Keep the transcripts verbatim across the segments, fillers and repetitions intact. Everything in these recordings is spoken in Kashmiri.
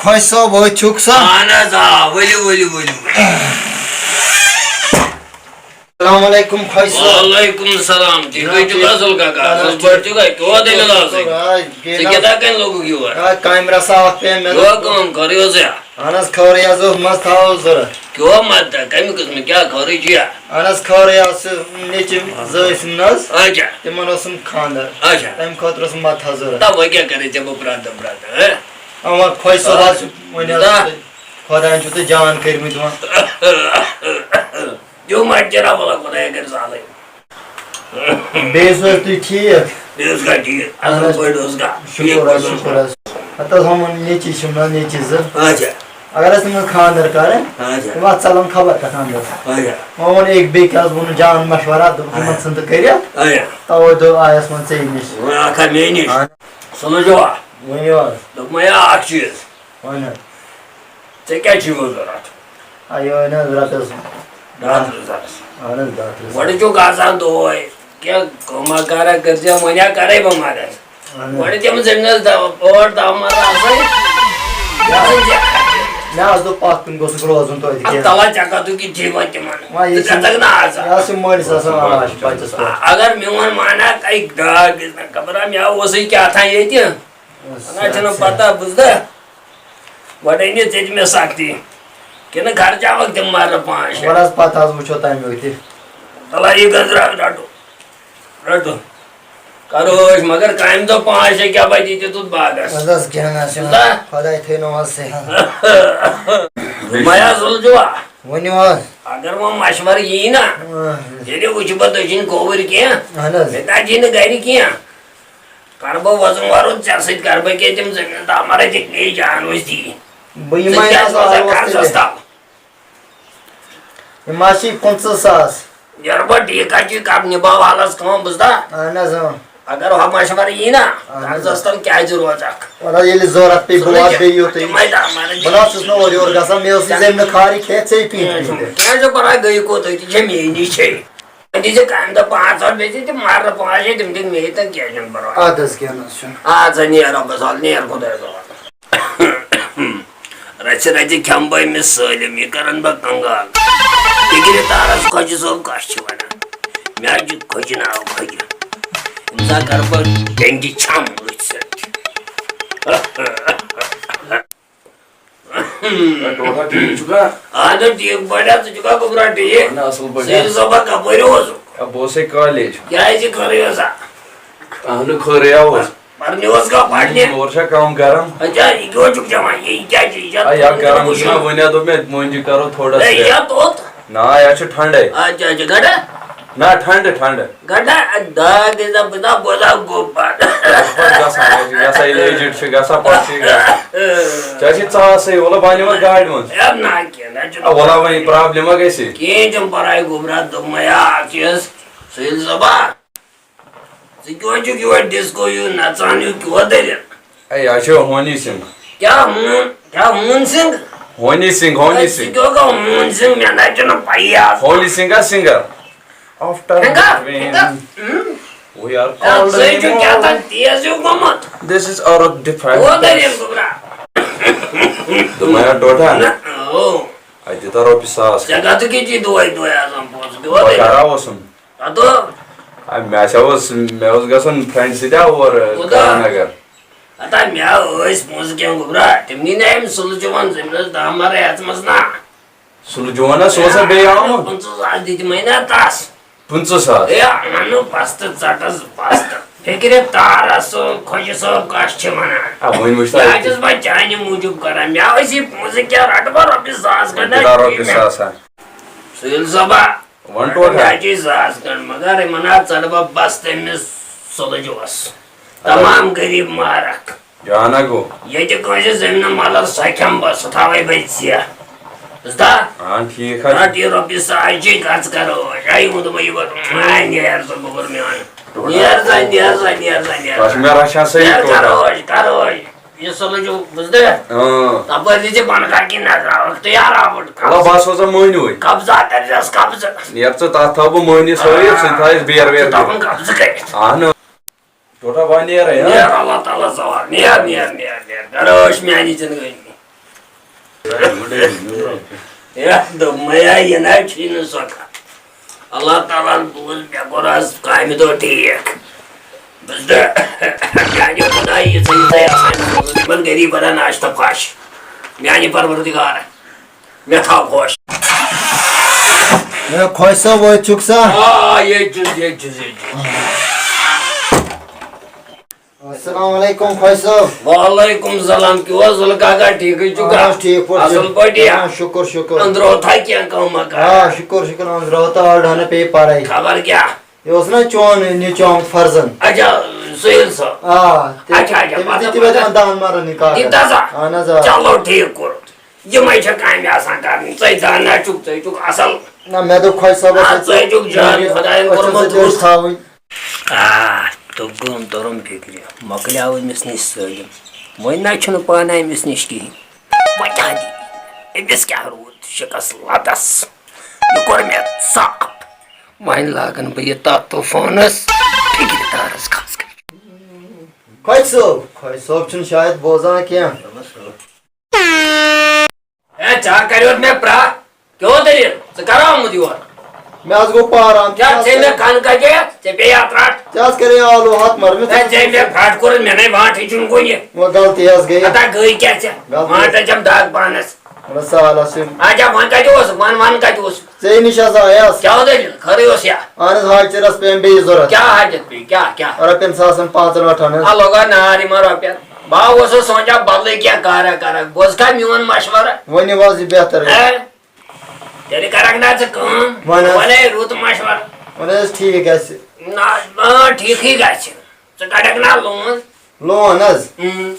خۄش صٲب، ؤتھۍ چھُکھ سا؟ اہن حظ، آ، ؤلِو، ؤلِو، ؤلِو۔ السلام علیکم خۄش صٲب۔ وعلیکم السلام، ٹھیٖک جناب، چھِو ٹھیٖک۔ اصل کاکا، اہن حظ، اصل پٲٹھۍ ٹھیٖک۔ چھُکھا؟ کیٛاہ دٔلیٖل ٲسٕے؟ آ، ژٕ کیٛاہ کَتہِ کَنۍ لوٚگُکھ یور؟ آ، کامہِ رژھا اَکھ پیٚیہِ مےٚ۔ کیٛاہ کٲم کٔرٕو ژےٚ؟ اہن حظ، خٲرٕے حظ اوس، مَس تھاوو ضوٚرَتھ۔ کیٛاہ مَس تھاو؟ کَمہِ قٕسمہٕ؟ کیٛاہ خٲرٕے چھُیا؟ اہن حظ، خٲرٕے حظ چھُ، نیٚچِو زٲے سُنٛد حظ۔ اچھا۔ تِمَن اوسُم خانٛدر۔ اچھا۔ تَمہِ خٲطرٕ اوسُم مَس تھاو ضوٚرَتھ۔ تَوَے کیٛاہ کَرے ژےٚ بہٕ پرٛٮ۪تھ دۄہ پرٛٮ۪تھ دۄہ، ہہ؟ اَوا، خۄش صٲب حظ چھُ، وۄنۍ حظ چھُ تۄہہِ، خۄدایَن چھُو تُہۍ جان کٔرۍمٕتۍ وۄنۍ۔ دیو مَٹہِ رَبَلا خۄدایا کٔرۍ سہلٕے۔ بیٚیہِ ٲسِو حظ تُہۍ ٹھیٖک؟ بیٚیہِ اوس کانٛہہ ٹھیٖک؟ اَصٕل اَہَن حظ۔ پٲٹھۍ اوس کانٛہہ؟ شُکُر حظ، شُکُر حظ۔ ہَتہٕ حظ ہُمَن نیٚچِوۍ چھِم نا نیٚچِوۍ زٕ۔ اچھا۔ اگر حظ تِمَن خانٛدر کَرٕنۍ، اچھا۔ تِم آسہٕ ژَلان خبر کَتھ اَندَر۔ اچھا۔ وۄنۍ ووٚن أکۍ بیٚکہِ حظ ووٚنُن جان مَشوَرہ، دوٚپُکھ یِمَن اچھا۔ ژھٕن تہٕ کٔرِتھ۔ اچھا۔ تَوَے دوٚپ آیَس وۄنۍ ژےٚ نِش۔ وۄنۍ اَکھ ہا مے نِش۔ اَہَن۔ سُہ نہٕ جوا۔ ؤنِو حظ۔ دوٚپمَے اَکھ چیٖز۔ ؤنِو۔ ژےٚ کیٛاہ چھُے وۄنۍ ضوٚرَتھ؟ آ، یہِ ؤنِو حظ رۄپیَس۔ ڈاکٹر سَرَس۔ اَہَن حظ، ڈاکٹر صٲب۔ گۄڈٕ چھُکھ آسان دۄہَے، کینٛہہ کٲمہ کارا کٔرۍزِ، وۄنۍ ہا کَرَے بہٕ مَدَد۔ اَہَن حظ۔ گۄڈٕ تِم زٔمیٖنَس دَ-، ٲٹھ دَہ مَرٕ آسَے۔ مےٚ حظ دوٚپ، پَتھ کُن گوٚژھُکھ روزُن توتہِ اَدٕ کینٛہہ۔ تَلہ ژےٚ کَتُک یہِ ٹھیٖک وۄنۍ تِمَن؟ وۄنۍ یہِ ژٕ چھُ، ژَکھ نہ آز۔ یہِ حظ چھِ مٲلِس آسان آش، بَچَس پٮ۪ٹھ۔ اگر میون مانَکھ اَکہِ دۄہ گژھِ نہ خبر ہا، مےٚ اوسُے کیٛاہ تھام ییٚتہِ۔ وَنان چھِنہٕ پَتہ، بوٗزتھا؟ گۄڈٕ أنِتھ ژےٚ تہِ مےٚ سختی۔ کِنہٕ خرچاوَکھ تِم مَرٕ پانٛژھ شےٚ؟ وَلہٕ حظ، پَتہٕ حظ وٕچھو تَمہِ وِزِ تہِ۔ تَلہ یہِ گٔنٛزراو رَٹو۔ رَٹو۔ کَرو أسۍ، مگر کامہِ دۄہ پانٛژھ شےٚ کیٛاہ بَجہِ ییٚتہِ توٚت باغَس؟ اَدٕ حظ، کینٛہہ نہ حظ چھُنہٕ۔ بوٗزتھا؟ خۄداے تھٲینو حظ صحت۔ مےٚ حظ ووٚن جُوا۔ ؤنِو حظ۔ اگر وۄنۍ مَشوَرٕ یی نہ، اۭں۔ تیٚلہِ وٕچھِ بہٕ دٔچھِنۍ کھووٕرۍ کینٛہہ۔ اَہَن حظ۔ مےٚ تَجی نہٕ گَرِ کینٛہہ۔ کَرٕ بہٕ وۄزُم وۄزُم ژےٚ سۭتۍ، کَرٕ بہٕ کینٛہہ تِم زٔمیٖن دامَر أتھۍ نِش جان وٕچھتھی۔ بہٕ یِمَے ژٕ کیٛازِ نہ روزان روزان کَر تیٚلہِ۔ سَستاو؟ یِم حظ چھِ پٕنٛژٕہ ساس۔ یَرٕ بہٕ ٹھیٖک حظ چھُے، کَرٕ نِباو حالَس کٲم، بوٗزتھا؟ اَہَن حظ، اۭں۔ اگر ہۄ مَشوَرٕ یی نا، اَہَن حظ۔ قرضَس تَل کیٛازِ روزَکھ؟ وَلہٕ حظ، ییٚلہِ ضوٚرَتھ پیٚیہِ، بہٕ واتہٕ بیٚیہِ یوٚتُے۔ تِمَے دامَر بہٕ نہ حظ چھُس نہٕ اورٕ یور گژھان، مےٚ ٲس یہِ زٔمیٖنہٕ خٲرٕے کھٮ۪تھ ژےٚ پیٖنتہِ کینٛہہ چھُنہٕ، پیٖنتہِ۔ کینٛہہ چھُنہٕ پَرواے، گٔیہِ کوٚت، أتی چھےٚ مے نِش چھے۔ وۄنۍ دیٖزِ کامہِ دۄہ پانٛژھ ہَتھ، بیٚیہِ دِ تِم مَرلہٕ پانٛژھ شےٚ، تِم دِکھ مے تہٕ کینٛہہ چھُنہٕ پَرواے۔ اَدٕ حظ، کینٛہہ نہ حظ چھُنہٕ۔ اَدٕ سا نیر رۄبَس حوالہٕ، نیر خۄدایَس حوالہٕ۔ رَژھِ رَژھِ کھٮ۪مہٕ بہٕ أمِس سٲلِم، یہِ کَرَن بہٕ کنگال۔ فِکرِ تارَس خۄجہِ صٲب کَس چھِ وَنان؟ مےٚ حظ چھُ خۄجہِ ناو خۄجہِ۔ أمِس ہا کَرٕ بہٕ ڈٮ۪نٛگہِ چھَم أتھۍ سۭتۍ۔ ہے، ٹوٹھا ٹھیٖک چھُکھا؟ اَہَن حظ، ٹھیٖک پٲٹھۍ حظ، ژٕ چھُکھا گوٚبرا ٹھیٖک؟ اَہَن حظ، اَصٕل پٲٹھۍ۔ سیٖر صٲبا، کَپٲرۍ اوسُکھ؟ ہے، بہٕ اوسَے کالج۔ کیٛازِ خٲرٕے اوسا؟ اَہَنہٕ خٲرٕے ہا اوس۔ پَرنہِ اوسکھا پَرنہِ؟ یور چھا کَم گرم؟ اچھا، یہِ کیٛاہ چھُکھ چٮ۪وان؟ یہِ کیٛاہ چھُ؟ یہِ چھا ہے، یا تُلُن گرم وُشُن؟ چھُنہ، وۄنۍ ہا دوٚپ مےٚ، وۄنۍ تہِ کَرو تھوڑا ہے، یہِ سرٛیٚہہ۔ چھا توٚت؟ نہ، یا چھُ ٹھنٛڈَے۔ اچھا، اچھا، گَنڈا؟ نہ، ٹھنٛڈٕ، ٹھنٛڈٕ۔ گَنڈا، داغ گٔے نا، بہٕ نا بوزان گوٚب پَتہٕ۔ پَتہٕ گژھان، یہِ چھُ گژھان، ییٚلہِ aged چھُ گژھان، پَتہٕ چھُ یہِ گژھان۔ ژےٚ چھِ ژاس ہے، وَلہٕ بہٕ اَنہٕ یِمَن گاڑِ منٛز۔ ہے، نہ، کینٛہہ نہ، چھُنہٕ آ، وَلہٕ وۄنۍ problem ما گژھِ؟ کِہیٖنۍ چھُنہٕ پَرواے، گوٚبرا، دوٚپمَے ہا اَکھ چیٖز، سُہیل صٲبا۔ ژٕ کیٛاہ چھُکھ یور disco ہیوٗ نَژان ہیوٗ، کیٛاہ دٔلیٖل؟ ہے، یہِ حظ چھُ ہونی سِنٛگھ۔ کیٛاہ ہوٗن، کیٛاہ ہوٗن سِنٛگھ؟ ہونی سِنٛگھ، ہونی ہے، ژٕ سِنٛگھ۔ کیٛاہ گوٚو ہوٗن سِنٛگھ؟ مےٚ نہ چھُنہٕ پَیی آز۔ ہونی سِنٛگھ حظ singer۔ After the rain, we are Hai, called ژٕ ہے چھُکھ کیٛاہ تام تیز ہیوٗ گوٚمُت۔ This is our defense۔ کیٛاہ دٔلیٖل گوٚبرا؟ دوٚپمَے ہا ٹوٹھا۔ نہ، او۔ اَتہِ دِتہ رۄپیہِ ساس۔ ژےٚ کَتھ کِتھ یہِ دۄہَے دۄہَے آسان پونٛسہٕ؟ کیٛاہ بہٕ دٔلیٖل؟ کَرا اوسُم۔ ہتو۔ آ، مےٚ ہسا اوس، مےٚ اوس گژھُن friend سۭتۍ ہا اور، کوٗتاہ؟ کرم نگر۔ ہتا مےٚ ٲسۍ پونٛسہٕ کینٛہہ گوٚبرا، تِم نی نہ أمۍ سُلہٕ جوان زٔمیٖنَس دَہ مَرٕ ہٮ۪ژمَژ نا۔ سُلہٕ جوان ہا، سُہ اوس ہا بیٚیہِ آمُت؟ پٕنٛژٕہ ساس دِتۍ مَے نا تَس۔ پٕنٛژٕہ ساس؟ ہے، اَنہٕ نہٕ بَستہٕ ژَٹَس بَستہٕ۔ فِکرِ تارَس سُہ خۄجہِ صٲب کَس چھِ وَنان۔ آ، وۄنۍ وٕچھ تہٕ یہِ حظ چھُس بہٕ چانہِ موٗجوٗب کَران۔ مےٚ ٲسۍ یہِ پونٛسہٕ کینٛہہ، رَٹہٕ بہٕ رۄپیہِ ساس کَڑٕ نا دِتہ رۄپیہِ ساس ہا۔ سُہیل صٲبا۔ وَن ٹوٹھا۔ مےٚ چھُے ساس کھنٛڈ، مگر یِمن ہا ژَٹہٕ بہٕ بَس تٔمِس سُلہٕ جوس۔ تمام غریٖب مارکھ۔ جان ہا گوٚو۔ ییٚتہِ کٲنٛسہِ زٔمیٖنَس مَلَر سۄ کھٮ۪مہٕ بہٕ، سُہ تھاوَے بہٕ ژےٚ۔ بوٗزتھا؟ آ، ٹھیٖک حظ چھُ۔ رَٹ یہِ رۄپیہِ ساس چھِ، گژھ کَرو أسۍ۔ آے ووٚن دوٚپمَے یہِ گوٚو، آے نیر سا گوٚبُر میون۔ نیر سا، نیر سا، نیر سا، نیر سا۔ تۄہہِ چھُ مےٚ رَچھان صحیح نیر ٹوٹھا۔ کَرو أسۍ، کَرو أسۍ۔ یہِ سُلہٕ جوٗ، بوٗزتھٕ؟ اۭں۔ تَپٲرۍ دِژ یہِ بۄنہٕ کَنہِ کِنۍ نظرا، ژٕ یار آوُٹ۔ وَلہٕ بہٕ ہسا سوزَن مٔہنیوٗوٕے۔ قبضہ کٔرۍزٮ۪س قبضہٕ۔ نیر ژٕ، تَتھ تھاوٕ بہٕ مٔہنِو سۭتۍ، سُہ تہِ تھاوٮ۪س بیر ویر ژٕ تھاوُن کٔرِتھ۔ قبضہٕ کٔرِتھ۔ اَہنہٕ۔ ٹوٹھا بہٕ ہا نیرَے، ہا؟ نیر، اللہ تعالیٰ سوال، نیر، نیر، نیر، نیر۔ گرو چھِ میٛانہِ زِندگٲنی۔ ہے، دوٚپمَے ہا، یہِ نہ چھُے نہٕ سۄ کَتھ۔ اللہ تعالیٰ ہَن بوٗز، مےٚ کوٚر آز کامہِ دۄہ ٹھیٖک۔ بہٕ چھُس نہٕ، میٛانہِ خۄدایہِ، یِژھے یِژھے آسان سوزُن یِمَن غریٖبَن ہا ناشتہٕ پھَش۔ میٛانہِ پَروَردِگار، مےٚ تھاو خۄش۔ ہے، خۄش صٲب، وٲتۍ چھُکھ سا؟ آ، ییٚتہِ چھُس، ییٚتہِ چھُس، ییٚتہِ چھُس۔ السلام علیکم خۄش صٲب۔ وعلیکم السلام، کیٛاہ حظ ذوالکاکا، ٹھیٖکٕے چھُکھا؟ اہن حظ، ٹھیٖک پٲٹھۍ اصٕل چھُ۔ پٲٹھۍ یا؟ آ، شُکُر، شُکُر۔ أنٛدرٕ اوتھا کینٛہہ کٲمہ کارا؟ آ، شُکُر، شُکُر، أنٛدرٕ اوتھا اَڑ ہنا پیٚیہِ پَرے۔ خبر کیٛاہ؟ یہِ اوس نا چون نیٚچوٗ آمُت فرزن؟ اچھا، سُہیل صٲب۔ آ، تہِ-، اچھا، اچھا، تٔمِس پَتہ، دِتۍ مےٚ پَتہ۔ تِمن دَہن مَرلَن یہِ کاغذ۔ دِتہ سا؟ اہن حظ، آ۔ چلو، ٹھیٖک کوٚرُتھ۔ یِمَے چھِ کامہِ آسان کَرٕنۍ۔ ژٕے زانان چھُکھ، ژٕے چھُکھ اَصٕل۔ نہ، مےٚ دوٚپ خۄش صٲبَس آ، سۭتۍ ژٕے چھُکھ جان یہِ خۄدایَن أچھَن کوٚرمُت سۭتۍ اوس رُت۔ تھاوٕنۍ۔ آ، تہٕ گوٚم توٚرُم فِکرِ، مۄکلیو أمِس نِش سٲلِم۔ وۄنۍ نہ چھُنہٕ پانہٕ أمِس نِش کِہیٖنۍ۔ وۄنۍ کیٛاہ دِیہِ؟ أمِس کیٛاہ روٗد شِکَس لَتَس؟ یہِ کوٚر مےٚ ژاپ۔ وۄنۍ لاگَن بہٕ یہِ تَتھ طوٗفانَس فِکرِ دارَس خاص کر۔ خۄجہِ صٲب، خۄجہِ صٲب چھُنہٕ شاید بوزان کینٛہہ۔ ہے، ژےٚ کریوتھ مےٚ پرٛاہ؟ کیٛاہ دٔلیٖل؟ ژٕ کر آمُت یور؟ مےٚ حظ گوٚو پار آمُت۔ کیٛاہ ژےٚ مےٚ کَن کَجے؟ ژےٚ پیٚیہِ اَتھ رَٹھ؟ ژےٚ حظ کَرے آلوٗ ہَتھ مَرٕ مےٚ۔ ہے، ژےٚ مےٚ پھَٹھ کوٚرُن، مےٚ نے وانٛٹھٕے چھُنہٕ کُنہِ۔ وۄنۍ غلطی حظ گٔے۔ ہتا گٔے کیٛاہ ژےٚ؟ غلطی۔ وانٛٹَس چھَم دَگ پانَس۔ وَلہٕ سہل حظ چھُ۔ اچھا، وۄنۍ کَتہِ اوسُکھ؟ وَن، وَن کَتہِ اوسُکھ؟ ژےٚ نِش حظ آیاس۔ کیٛاہ دٔلیٖل؟ خٲرٕے اوس یا؟ اَہَن حظ، حاجتہِ رَژھ پیٚیَم بیٚیہِ ضوٚرَتھ۔ کیٛاہ حاجت پیٚیہِ؟ کیٛاہ، کیٛاہ؟ رۄپیَن ساسَن پانٛژَن ٲٹھَن حظ۔ آ، لوگا نار یِمَن رۄپیَن۔ بہٕ ہا اوسُس سونٛچان بدلٕے کینٛہہ کارا کَرَکھ۔ بوزکھا میون مشورٕ؟ ؤنِو حظ یہِ بہتر گژھِ۔ ہے، تیٚلہِ کَرَکھ نا ژٕ کٲم؟ وَن حظ۔ وَنے رُت مشورٕ۔ وَن حظ ٹھیٖک گژھِ۔ نہ، آ، ٹھیٖکھٕے گژھِ۔ ژٕ کَڑَکھ نا لون؟ لون حظ؟ اۭں۔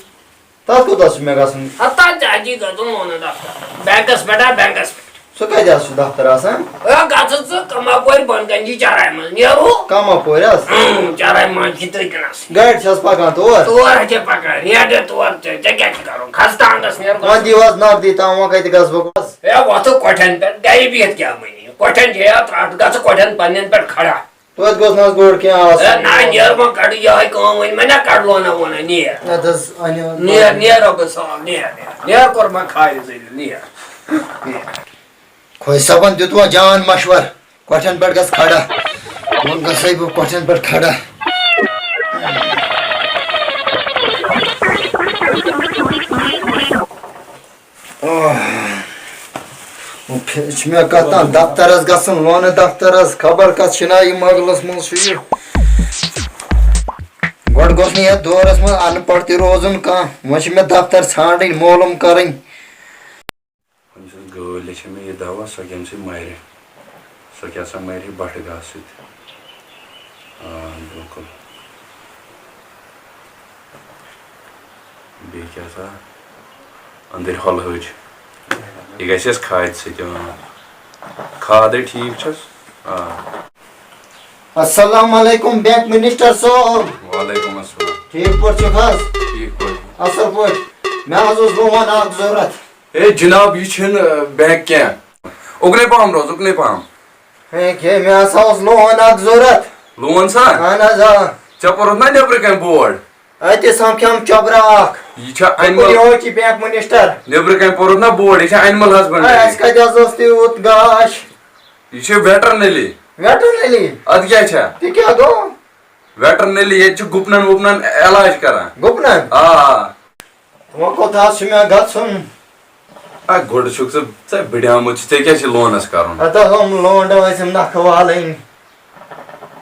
تَتھ کوٗتاہ چھُ مےٚ گژھُن؟ ہتا ژےٚ اَتی گژھُن لونہٕ دفتر۔ بینکَس پٮ۪ٹھ ہا، بینکَس پٮ۪ٹھ۔ سُہ کَتہِ حظ چھُ دفتر آسان؟ ہے، گژھٕ ژٕ کماپورِ بۄن کَنہِ چاراے منٛز۔ نیرو؟ کماپورِ حظ؟ اۭں، چاراے منٛز چھِ تٔتۍ کَنَس۔ گاڑِ چھِ حظ پَکان تور؟ تور ہا چھِ پَکان، ریڈ تور تہِ۔ ژےٚ کیٛاہ چھُ کَرُن؟ کھَس ٹانٛگَس نیر وۄنۍ گۄڈٕ۔ دِیِو حظ نقدٕے تام، وۄنۍ کَتہِ گژھٕ بہٕ؟ ہے، وۄتھٕ کۄٹھٮ۪ن پٮ۪ٹھ، گَرِ بِہِتھ کیٛاہ بَنہِ؟ کۄٹھٮ۪ن چھے اَتھ رَٹھ، گژھٕ کۄٹھٮ۪ن پنٛنٮ۪ن پٮ۪ٹھ کھڑا۔ توتہِ گوٚژھ نہ حظ گۄڈٕ کینٛہہ آسُن۔ ہے، نہ، نیر وۄنۍ کَڑٕ یِہوٚے کٲم، وۄنۍ مےٚ نہ کَڑ لونہ وونہ، نیر۔ اَدٕ حظ، اَنہِ حظ نیر، وۄنۍ۔ نیر رۄبہٕ سوال، نیر، نیر۔ نیر کوٚر مےٚ خایہِ ذٔلیٖل، نیر۔ نیر۔ خۄش صٲبَن دیُت وۄنۍ جان مَشوَر، کۄٹھٮ۪ن پٮ۪ٹھ گژھ کھڑا۔ وۄنۍ گژھَے بہٕ کۄٹھٮ۪ن پٮ۪ٹھ کھڑا۔ آہ۔ وۄنۍ پھِ-، چھِ مےٚ کَتھ تام دفترَس گژھُن، لونہٕ دفترَس، خبر کَتھ چھِنہ یہِ مغلَس منٛز چھُ یہِ۔ گۄڈٕ گوٚژھ نہٕ یَتھ دورَس منٛز اَن پَڑھ تہِ روزُن کانٛہہ۔ وۄنۍ چھِ مےٚ دفتر ژھانٛڈٕنۍ، معلوٗم کَرٕنۍ۔ وۄنۍ یُس گٲلۍ چھےٚ مےٚ یہِ دَوا، سۄ کَمہِ سۭتۍ مَرِ؟ سۄ کیٛاہ سا مَرِ بَٹھٕ گاسہٕ سۭتۍ؟ آ، بِلکُل۔ بیٚیہِ کیٛاہ سا؟ أنٛدٕرۍ ہۄلہٕ ہٕج۔ یہِ گژھِ اَسہِ کھادِ سۭتۍ، اۭں۔ کھادٕے ٹھیٖک چھَس۔ آ۔ السلام علیکم بینک منسٹر صٲب۔ وعلیکم السلام۔ ٹھیٖک پٲٹھۍ چھِکھ حظ؟ ٹھیٖک پٲٹھۍ۔ اَصٕل پٲٹھۍ۔ مےٚ حظ اوس لون اَکھ ضوٚرَتھ۔ ہے جناب، یہِ چھِنہٕ، آ، بینک کینٛہہ۔ اُکنٕے پَہَم روز، اُکنٕے پَہَم۔ ہے کیٛاہ، مےٚ ہسا اوس لون اَکھ ضوٚرَتھ۔ لون سا؟ اَہَن حظ، آ۔ ژےٚ پوٚرُتھ نا نیٚبرٕ کَنۍ بورڈ؟ اَتہِ سَمکھیوم چۄبرا اَکھ۔ یہِ چھا دوٚپُن، animal؟ یِہوٚے چھِ بینک منسٹر۔ نیٚبرٕ کَنۍ پوٚرُتھ نا بورڈ، یہِ چھا animal husbandry؟ اَسہِ کَتہِ حظ اوس تیوٗت گاش؟ یہِ چھِ ویٹرنٔلی۔ ویٹرنٔلی؟ اَدٕ کیٛاہ چھا؟ تہِ کیٛاہ گوٚو؟ ویٹرنٔلی، ییٚتہِ چھِ گُپنَن وُپنَن علاج کران۔ گُپنَن؟ آ، آ۔ وۄنۍ کوٚت حظ چھُ مےٚ گژھُن؟ اَ، گۄڈٕ چھُکھ ژٕ، ژےٚ بٕڈیومُت چھُ، ژےٚ کیٛاہ چھِ لونَس کَرُن؟ ہَتہٕ حظ یِم لونٛڈٕ ٲسۍ یِم نَکھٕ والٕنۍ۔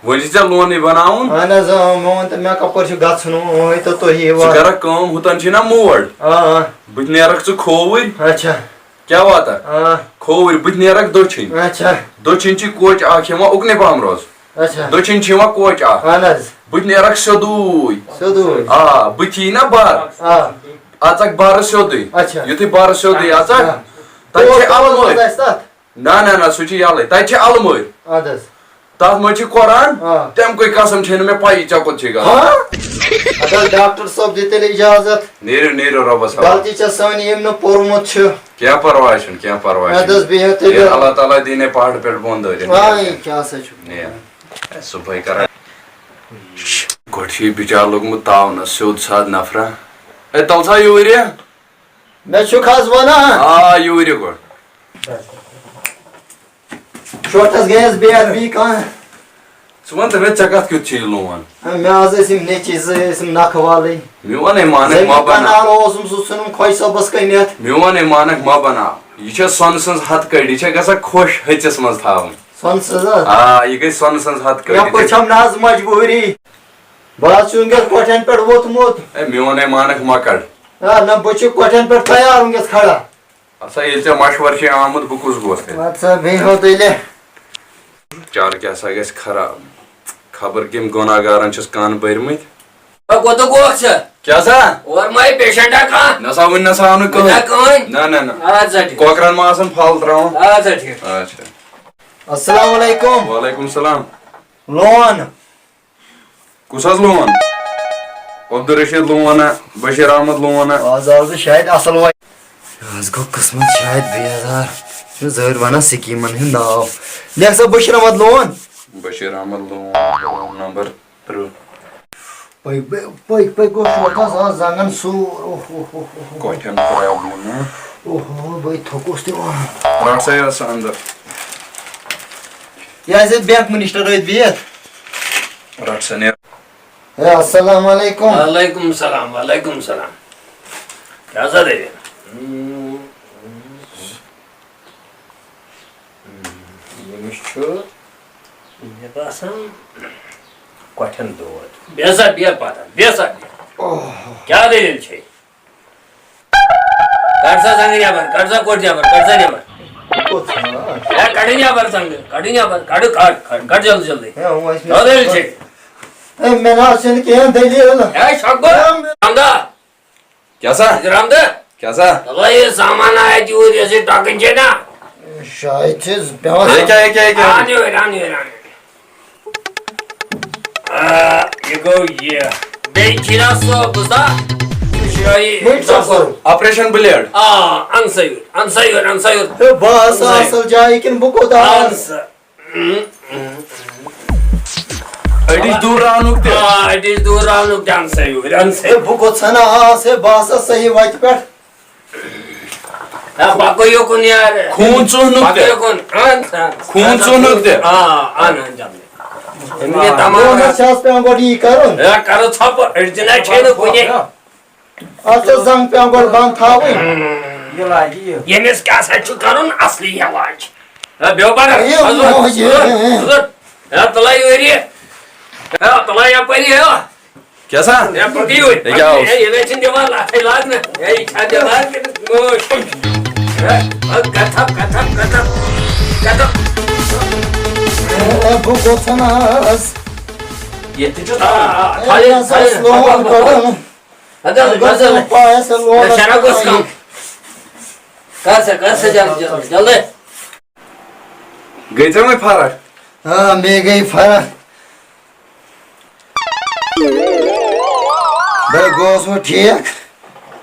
وۄنۍ چھِ ژےٚ لونٕے بَناوُن۔ اَہَن حظ، اۭں، مےٚ ووٚن تہٕ مےٚ کَپٲرۍ چھُ گژھُن؟ وۄنۍ ؤنۍ تو تُہی ژٕ یور۔ کَرَکھ کٲم، ہُتَن چھِی نا موڈ۔ آ، آ۔ بہٕ تہِ نیرَکھ ژٕ کھووٕرۍ۔ اچھا۔ کیٛاہ واتَکھ؟ آ۔ کھووٕرۍ، بہٕ تہِ نیرَکھ دٔچھِنۍ۔ اچھا۔ دٔچھِنۍ چھِ کوچہِ اَکھ یِوان اُکنُے پَہَم روز۔ اچھا۔ دٔچھِنۍ چھِ یِوان کوچ اَکھ۔ اَہَن حظ۔ بہٕ تہِ نیرَکھ سیوٚدُے۔ سیوٚدُے۔ آ، بہٕ تھی نا بَر۔ آ۔ اَژَکھ بَرٕ سیوٚدُے۔ اچھا۔ یُتھُے بَرٕ سیوٚدُے اَژَکھ، آ۔ تَتہِ چھِ تور، تور اَلمٲرۍ۔ منٛز آسہِ تَتھ؟ نہ، نہ، نہ، سُہ چھُ یَلَے۔ تَتہِ چھِ اَلمٲرۍ۔ اَدٕ حظ۔ تَتھ منٛز چھِ قرآن۔ آ۔ تَمہِ کُے قسم چھے نہٕ مےٚ پَیی ژےٚ کوٚت چھے گژھُن۔ ہاں؟ اَدٕ حظ، ڈاکٹر صٲب دِ تیٚلہِ اِجازت۔ نیٖرِو، نیٖرِو رۄبَس حوالہٕ۔ غلطی چھےٚ سٲنۍ، ییٚمۍ نہٕ پوٚرمُت چھُ۔ کینٛہہ پرواے چھُنہٕ، کینٛہہ پرواے اَدٕ حظ، چھُنہٕ۔ بِہِو تیٚلہِ۔ ییٚلہِ اللہ تعالیٰ دِی نے پہاڑٕ پٮ۪ٹھ بۄن دٲرِتھ۔ آے، کیٛاہ سا چھُ؟ نیر۔ صُبحٲے کران۔ گۄڈٕ چھُ یہِ بِچار لوٚگمُت تاونَس، سیوٚد سادٕ نفرا۔ اے، تَل سا یوٗرۍ یہِ۔ مےٚ چھُکھ حظ وَنان۔ آ، یوٗرۍ یہِ گۄڈٕ۔ شوٹھس گٔیَس بے ادبی کانٛہہ۔ ژٕ وَن تہٕ مےٚ، ژےٚ کَتھ کیُتھ چھُے لون؟ مےٚ حظ ٲسۍ یِم نیٚچِوۍ زٕ، ٲسۍ یِم نَکھٕ والٕنۍ۔ میون ہے مانَکھ زٔمیٖن ما بَناو۔ کَنال اوسُم سُہ ژھُنُم خۄجہِ صٲبَس کٕنِتھ۔ میون ہے مانَکھ ما بَناو۔ یہِ چھےٚ سۄنہٕ سٕنٛز ہَتھ کٔڑۍ، یہِ چھےٚ گژھان خۄش ۂژِس منٛز تھاوٕنۍ۔ سۄنہٕ سٕنٛز حظ؟ آ، یہِ گٔے سۄنہٕ سٕنٛز ہَتھ کٔڑۍ۔ مےٚ پٲٹھۍ چھَم نہ حظ مجبوٗری۔ بہٕ حظ چھُس وٕنکیٚس کۄٹھٮ۪ن پٮ۪ٹھ ووٚتھمُت۔ ہے، میون ہے مانَکھ مۄکَر۔ آ، نہ، بہٕ چھُس کۄٹھٮ۪ن پٮ۪ٹھ تیار وٕنکیٚس کھڑا۔ اَدٕ سا، ییٚلہِ ژےٚ مَشوَرٕ چھُے آمُت، بہٕ کُس گوٚژھ تیٚلہِ؟ اَدٕ سا، بیٚہو تیٚلہِ۔ چار کیٛاہ سا گژھِ خراب۔ خبر کٔمۍ گۄناہ گارَن چھِس کَن بٔرمٕتۍ۔ ہے، کوٚت گوکھ ژٕ؟ کیٛاہ سا؟ اورٕ ما یہِ پیشنٹا کانٛہہ؟ نہ سا، وٕنہِ نہ سا آو نہٕ وٕنہِ کٕہٕنۍ۔ آو کٕہٕنۍ؟ نہ، نہ، نہ۔ اَدٕ سا ٹھیٖک۔ کۄکرَن ما آسَن پھل ترٛاوُن؟ اَدٕ سا ٹھیٖک۔ اچھا۔ السلام علیکم۔ وعلیکم السلام۔ لون۔ کُس حظ لون؟ عبدالرشید لون ہا، بشیر احمد لون ہا؟ آز آو ژٕ شاید اصل وۄنۍ۔ آز گوٚو قٕسمت شاید بیزار۔ یہِ زٲرۍ ونان سکیٖمن ہُنٛد ناو۔ لیکھ سا بشیر احمد لون۔ بشیر احمد لون، لون نمبر ترٕٛہ۔ پٔکۍ، پٔکۍ، پٔکۍ، پٔکۍ گوٚو شوقس آز زنٛگن سوٗر۔ اوہ، اوہ، اوہ، اوہ، اوہ۔ کۄٹھٮ۪ن پرابلم، ہہ؟ اوہ، اوہ، بٔے تھوٚکُس تہِ وَنان۔ رَٹ سا یہِ سا اندر۔ یہِ آسہِ اَسہِ بینک منسٹر أتھۍ بِہِتھ۔ رَٹ سا نیر۔ ہے، السلام علیکم۔ وعلیکم السلام، وعلیکم السلام۔ کیٛاہ سا دٔلیٖل؟ أمِس چھُ، مےٚ باسان، کۄٹھٮ۪ن دود۔ بیٚہہ سا، بیٚہہ پَتھَر، بیٚہہ سا، بیٚہہ۔ اوہ۔ کیٛاہ دٔلیٖل چھے؟ کڑ سا زنٛگہٕ نٮ۪بر، کڑ سا کوٚٹ نٮ۪بر، کڑ سا نٮ۪بر۔ کوٚت ژھٕنان؟ ہے، کڑ نٮ۪بر زنٛگہٕ، کڑ نٮ۪بر، کڑ، کڑ، کڑ، کڑ جلدی، جلدی۔ ہے، وۄنۍ ٲسۍ مےٚ کیٛاہ دٔلیٖل چھے؟ ہے، مےٚ نہ حظ چھَنہٕ کینٛہہ دٔلیٖل۔ ہے، شۄنٛگہٕ۔ ہے، مےٚ رمدا۔ کیٛاہ سا؟ رمدا۔ کیٛاہ سا؟ دَپان یہِ سامان آے اَتہِ یوٗرۍ، یۄس یہِ ٹۄکٕنۍ چھے نا۔ شاید چھِ پٮ۪وان۔ یہِ کیٛاہ، یہِ کیٛاہ، یہِ کیٛاہ؟ اَن یورٕ، اَن یورٕ، اَن یورٕ۔ آ، یہِ گوٚو یہِ۔ بیٚیہِ چھِنہ سُہ، بوٗزتھا؟ سُہ چھُ یہِ وٕنۍ ژۄپُر۔ Operation blade. آ، اَن سا یور، اَن سا یور، اَن سا یور۔ ہے، بہٕ آسہٕ اَن سا یور۔ اَصٕل جایہِ کِنہٕ بہٕ کوٚت اَن آس؟ سا۔ أڑِج دوٗر راونُک تہِ۔ آ، أڑِج دوٗر راونُک تہِ اَن سا یور، اَن سا ہے، یور۔ بہٕ کوٚت سَنا آس، ہے، بہٕ آسہٕ صحیح وَتہِ پٮ۪ٹھ۔ ہے، پَکو یوکُن یار۔ خوٗن ژوٚہنُک پَکو تہِ۔ یوکُن۔ اَن سا۔ خوٗن ژوٚہنُک تہِ۔ آ، اَن، اَن، جلدی۔ أمۍ یہِ تَمام۔ دۄہَس چھِ اَتھ پٮ۪وان گۄڈٕ یی کَرُن۔ ہے، کَرو ژھۄپہٕ، أڑۍ دِنا چھے نہٕ کُنے۔ اَتھ چھِ زنٛگ پٮ۪وان گۄڈٕ بنٛد تھاوٕنۍ۔ یہِ لاگہِ یہِ۔ ییٚمِس کیٛاہ سا چھُ کَرُن اَصلی علاج؟ ہے، بیٚہو پَران۔ ہے، حضور، موجی۔ حضور، حضور۔ ہے، تُلہ یورٕ یہِ۔ ہے، تُلہ یَپٲرۍ یہِ۔ کیٛاہ سا؟ ہے، پَکہٕ یورٕ۔ یہِ کیٛاہ اوس؟ ہے، یہِ نَے چھِنہٕ دِوان لَتھٕے لاگنہٕ۔ ہے، یہِ چھا دِوان کِنہٕ موج؟ ہے، کَتھَپ، کَتھَپ، کَتھَپ، کَتھَپ۔ ہے، بہٕ گوٚژھ نہٕ آز۔ ییٚتہِ تہِ چھُ آ، آ، ہے، تھٲیِو، مےٚ ہسا اوس تھٲیِو۔ لون کَڑُن۔ اَدٕ حظ، اَدٕ حظ۔ پایَس ہے لون شراب گوٚژھ کَم۔ کَر سا، کَر سا جلدی، جلدی، جلدی۔ گٔے ژےٚ وۄنۍ فرق؟ آ، مےٚ گٔے فرق۔ بے گوس وۄنۍ ٹھیک۔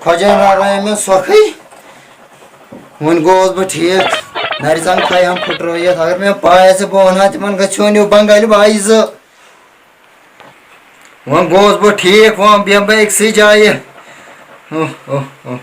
خۄجے نارایَن مےٚ سۄکھٕے۔ وۄنۍ گوس بہٕ ٹھیک۔ نَرِ زنٛگ تھایہِ ہم پھٕٹرٲیِتھ۔ اگر مےٚ پاے آسہِ، بہٕ وَنہٕ ہا تِمَن، گژھِ ہون یہِ بنٛگالہِ بایہِ زٕ۔ وۄنۍ گوس بہٕ ٹھیٖک، وۄنۍ بیٚہمہٕ بہٕ أکسٕے جایہِ۔ اوہ، اوہ، اوہ۔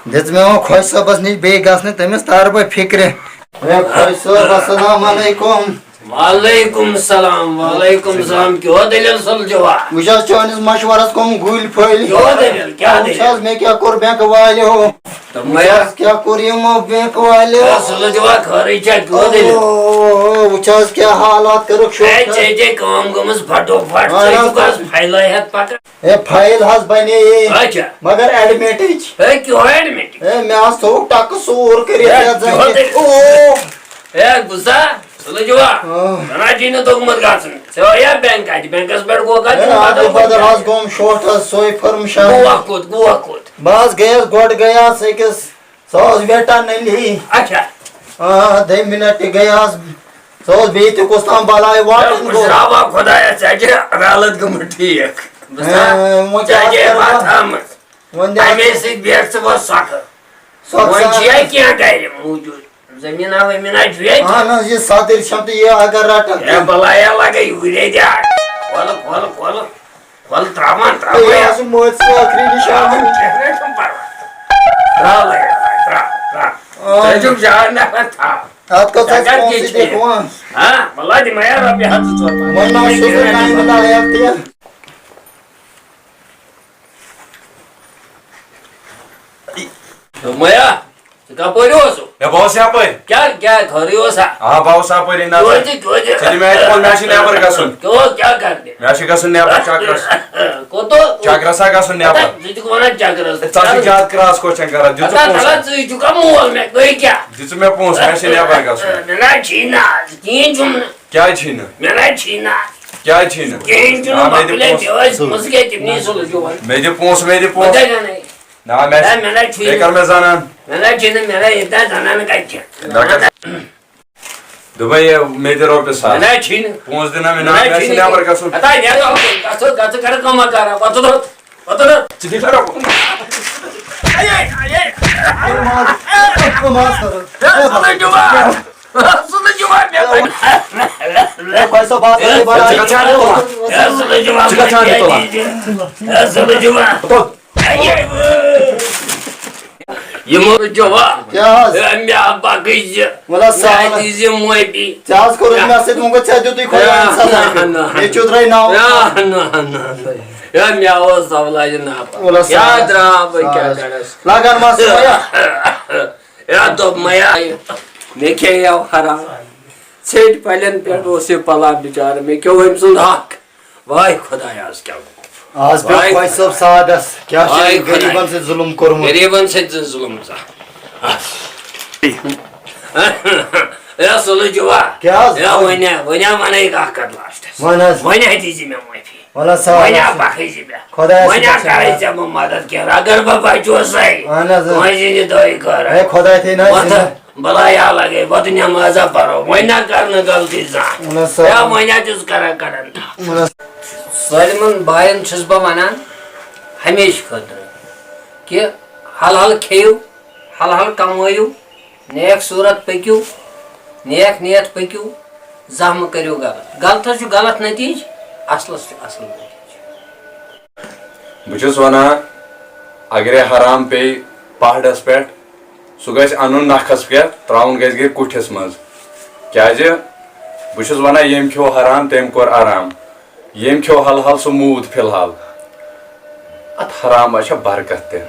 دِژ مےٚ وۄنۍ خۄش صٲبَس نِش بیٚیہِ گژھنہٕ، تٔمِس تارٕ بہٕ فِکرِ۔ ہے خۄش صٲب، السلام علیکم۔ وعلیکم السلام، وعلیکم السلام۔ کیٛاہ دٔلیٖل سُل جوا؟ وٕچھ حظ چٲنِس مَشوَرَس کٕم گُلۍ پھٔلۍ۔ کیٛاہ دٔلیٖل، کیٛاہ وٕچھ دٔلیٖل؟ حظ مےٚ کیٛاہ کوٚر بٮ۪نٛکہٕ والیو۔ دوٚپمَے وٕچھ حظ کیٛاہ کوٚر یِمو بینک والیو۔ ہے، سُلہٕ جوا خٲرٕے چھا، کیٛاہ دٔلیٖل؟ اوہ، وٕچھ حظ کیٛاہ حالات کٔرٕکھ شوقَس۔ ہے، ژےٚ چھے کٲم گٔمٕژ فٹو فٹ، اہن ژےٚ حظ۔ چھُکھ حظ فایلَے ہٮ۪تھ پَکان۔ ہے، فایل حظ بنے۔ اچھا۔ مگر ایڈمٹٕچ۔ ہے، کیٛاہ ایڈمٹ؟ ہے، مےٚ حظ تھوٚو ٹکہٕ سوٗر کٔرِتھ ہے، یَتھ زَن کیٛاہ کہِ۔ دٔلیٖل؟ اوہ۔ ہے، بوٗزتھا؟ سُلہٕ جوا۔ آ۔ زَن حظ چھُے نہٕ توٚگمُت گژھُن۔ ژےٚ وَنیا بینک اَتہِ؟ بینکَس پٮ۪ٹھ گوٚو کَتھ؟ ہے، اَدٕ بدل حظ گوٚوُم شوٹھَس، سۄے فٔرٕم شامَن۔ گوٚوا کوٚت؟ گوٚوا کوٚت؟ بہٕ حظ گٔیَس، گۄڈٕ گٔیَس أکِس سۄ ٲس ویٹرنری۔ اچھا۔ آ، دٔیہِ مِنٹہِ گٔیَس۔ سۄ ٲس بیٚیہِ تہِ کُس تام بلاے واٹن گوٚو۔ گُزراوا خۄدایا، ژےٚ چھےٚ عدالت گٔمٕژ ٹھیٖک۔ بہٕ سا، اے، وۄنۍ کیٛاہ ژےٚ چھےٚ کَرٕ بہٕ؟ بَتھ آمٕژ۔ وۄنۍ دِ اَمے سۭتۍ بیٹھ ژٕ وۄنۍ سۄکھٕ۔ سۄکھٕ وۄنۍ سا چھِیا کینٛہہ گَرِ موٗجوٗد؟ زٔمیٖنا ؤمیٖنا چھُ ییٚتہِ؟ اہن حظ، یہِ صدٕرۍ چھَم تہٕ یہِ اگر رَٹَکھ۔ اے بَلایا لَگے یوٗرۍ دِ اَتھ۔ کھول، کھول، کھول۔ وَلہٕ ترٛاوان، ترٛاوان۔ یہِ حظ چھُ مٲلۍ سٕنٛز ٲخری نِشان۔ کینٛہہ چھُنہٕ پَرواے۔ ترٛاو وۄنۍ، ترٛاو، ترٛاو۔ آ۔ ژٕ چھُکھ جان نفر، تھاو۔ اَتھ کٔژ ژےٚ آسہِ کَتہِ پونٛسہٕ کیٛاہ دِکھ چھُے؟ وۄنۍ؟ ہا؟ وَلہٕ دِ مےٚ یارٕ رۄپیہِ ہَتھ زٕ ژور پانٛژھ۔ وۄنۍ نا چھُس نہٕ کامہِ ہُنٛد آیات تہِ۔ دوٚپمَے ہا، ژٕ کَپٲرۍ اوسُکھ؟ ہے، بہٕ اوسُس یَپٲرۍ۔ کیٛاہ، کیٛاہ خٲرٕے اوسا؟ آ، بہٕ اوسُس اَپٲری نَفر۔ توتہِ، توتہِ۔ ژٕ دِ مےٚ اَتہِ پونٛسہٕ، مےٚ چھِ نٮ۪بر گژھُن۔ کیٛاہ، کیٛاہ کَرنہِ؟ مےٚ چھِ گژھُن نٮ۪بر چکرس۔ کوٚت؟ چکرس ہا گژھُن نٮ۪بر۔ ژٕ چھُکھ وَنان چکرس۔ ژٕ چھِ زیادٕ کراس کوسچن کران۔ دِ ژٕ ہتا، پونٛسہٕ۔ ہتا، ژٕ چھُکھا مول مےٚ؟ گٔے کیٛاہ؟ دِ ژٕ مےٚ پونٛسہٕ، مےٚ چھِ نٮ۪بر گژھُن۔ مےٚ نہ چھی نہ آز، کِہیٖنۍ چھُم نہٕ۔ کیٛازِ چھی نہٕ؟ مےٚ نہ چھی نہ آز۔ کیٛازِ چھی نہٕ؟ کِہیٖنۍ چھُنہٕ، آ، مےٚ دِ مۄکلے پونٛسہٕ۔ مےٚ ٲسۍ مٕژ گٔے تِم نی سُلہٕ جوان۔ مےٚ دِ پونٛسہٕ، مےٚ دِ پونٛسہٕ۔ بَدَے نہ نَے۔ نہ، مےٚ نہ، مےٚ نہ چھُے بیٚیہِ کَر نہٕ۔ مےٚ زَنان۔ مےٚ نہ چھُے نہٕ، مےٚ نہ ییٚتہِ نہ زَنان کَتہِ چھِ؟ مےٚ کَر دوٚپمَے یہِ، مےٚ دِ رۄپیہِ ساس۔ مےٚ نہ چھُے نہٕ۔ پونٛسہٕ دِ نہ مےٚ، نہ، مےٚ چھُے چھُ نہٕ۔ نٮ۪بر گژھُن۔ ہتا، نیرو، گژھو، گژھو، کَرٕ کٲمہ کَران، پَتہٕ تُلو، پَتہٕ تُلو۔ ژٕ دِ مےٚ رۄپیہِ۔ اَیے، اَیے۔ ہے، سُلہٕ جوان۔ سُلہٕ جوان، مےٚ ہے، بھائی صاحب، بات ہے، بڑا۔ ژٕ کَتھ چھِ اَنان تُلان؟ ہے، سُلہٕ جوان، ژٕ کَتھ چھِ اَنان تُلان؟ ہے، سُلہٕ جوان۔ تُل۔ یِمو جواب۔ کیٛاہ حظ؟ ہے، مےٚ ہا پَکٕے زِ۔ وَلہٕ سا۔ مےٚ دیٖزِ معٲفی۔ ژےٚ حظ کوٚرُتھ مےٚ سۭتۍ، وۄنۍ گوٚو ژےٚ دیُتُے خۄدایَن سزا۔ نہ، نہ، نہ۔ مےٚ چھُ درٛاے ناو۔ نہ، نہ، نہ، نہ۔ ہے، مےٚ اوس سَولایہِ ناپَر۔ وَلہٕ سا۔ کیٛاہ درٛاو بہٕ، کیٛاہ کَرَس؟ لگن ما سا۔ ہے، دوٚپ مَیا، مےٚ کھیٚیو حرام۔ ژھیٚٹۍ پَلٮ۪ن پٮ۪ٹھ اوس یہِ پَلان بِچارٕ، مےٚ کھیوٚو أمۍ سُنٛد حق۔ واے خۄدایا، آز کیٛاہ گوٚو؟ آز پیوٚو واے خۄش صٲب سادس۔ کیٛاہ چھُ واے أمۍ غریٖبن خۄدایا۔ سۭتۍ ظُلُم کوٚرمُت؟ غریٖبن سۭتۍ ظُلُم ژےٚ۔ اے سُلہٕ جُوا۔ کیٛاہ حظ؟ اے وَنیا، وَنیا وَنے اکھ کَتھ لاسٹَس۔ وَن حظ۔ وَنیا دیٖزِ مےٚ معٲفی۔ وَلہٕ سا، وَنیا وَلہٕ سا۔ پَکھٕے زِ مےٚ۔ خۄدایَس وَنیا سۭتۍ چھِ کَرے ژےٚ بہٕ مدد کینٛہہ۔ اگر بہٕ بَچوسَے، اہن حظ۔ وۄنۍ زِندٕ دٲے کَر۔ اے خۄداے تھٲیِن حظ وۄتھ۔ زِندٕ۔ بلایا لگے، وۄتھ نمازا پرو، وۄنۍ نہ کر نہٕ غلطی زانٛہہ۔ وَلہٕ سا۔ یا وۄنۍ ہا چھُس کران کران تھا۔ وَلہٕ۔ سٲلمَن باین چھُس بہٕ وَنان ہمیشہٕ خٲطرٕ کہِ حلال کھیٚیِو، حلال کمٲیِو، نیک صوٗرت پٔکِو، نیک نیت پٔکِو، زانٛہہ مہٕ کٔرِو غلط۔ غلطس چھُ غلط نتیٖجہٕ، اصلس چھُ اصل نتیٖجہٕ۔ بہٕ چھُس وَنان، اگرے حرام پیٚیہِ پہاڑس پٮ۪ٹھ، سُہ گژھِ اَنُن نَکھَس پٮ۪ٹھ، ترٛاوُن گژھِ گرِ کُٹھِس منٛز۔ کیٛازِ؟ بہٕ چھُس وَنان، ییٚمۍ کھیوٚو حرام، تٔمۍ کوٚر آرام۔ ییٚمۍ کھیوٚو حلحل، سُہ موٗد فی الحال۔ اَتھ حرامَس چھےٚ برکت تہِ۔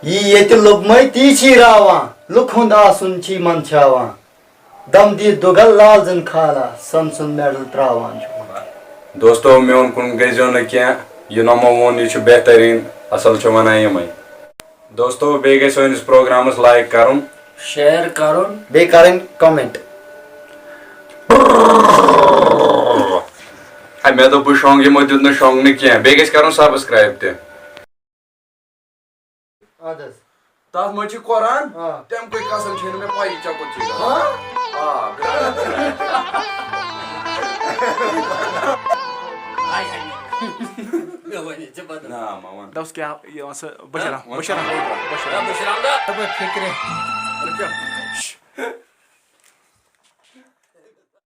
یی ییٚتہِ لوٚبمَے، تی چھی راوان، لُکھ ہُنٛد آسُن چھی منٛدچھاوان۔ دم دِتھ دُگل لال زن کھالا، سمسُن میڈل تراوان چھُ۔ دوستو، میون کُن گٔژھۍزیو نہٕ کینٛہہ، یہِ نۄمو ووٚن، یہِ چھُ بہتریٖن، اصل چھِ ونان یِمے۔ دوستو، بیٚیہِ گژھِ سٲنِس پروگرامس لایک کرُن۔ شیئر کرُن۔ بیٚیہِ کرٕنۍ کمنٹ۔ ہے، مےٚ دوٚپ بہٕ شۄنٛگہٕ، یِمو دیُت نہٕ شۄنٛگنہٕ کینٛہہ، بیٚیہِ گژھِ کرُن سبسکرایب تہِ۔ اَدٕ حظ۔ تَتھ منٛز چھِ قرآن، آ۔ تَمہِ کُے قسم چھے نہٕ مےٚ پَیی ژےٚ کوٚت چھُے گژھُن۔ ہاں؟ آ، بِلکُل۔ مےٚ وَنے ژےٚ پَتہٕ۔ نہ، ما وَن۔ دوٚپُس کیٛاہ، یہِ وَن سا، بٔشیٖر احمد، ہاں، وَن بٔشیٖر احمد، سا۔ بٔشیٖر احمد۔ بٔشیٖر احمد۔ دوٚپُن فِکرِ۔ اَدٕ کیٛاہ؟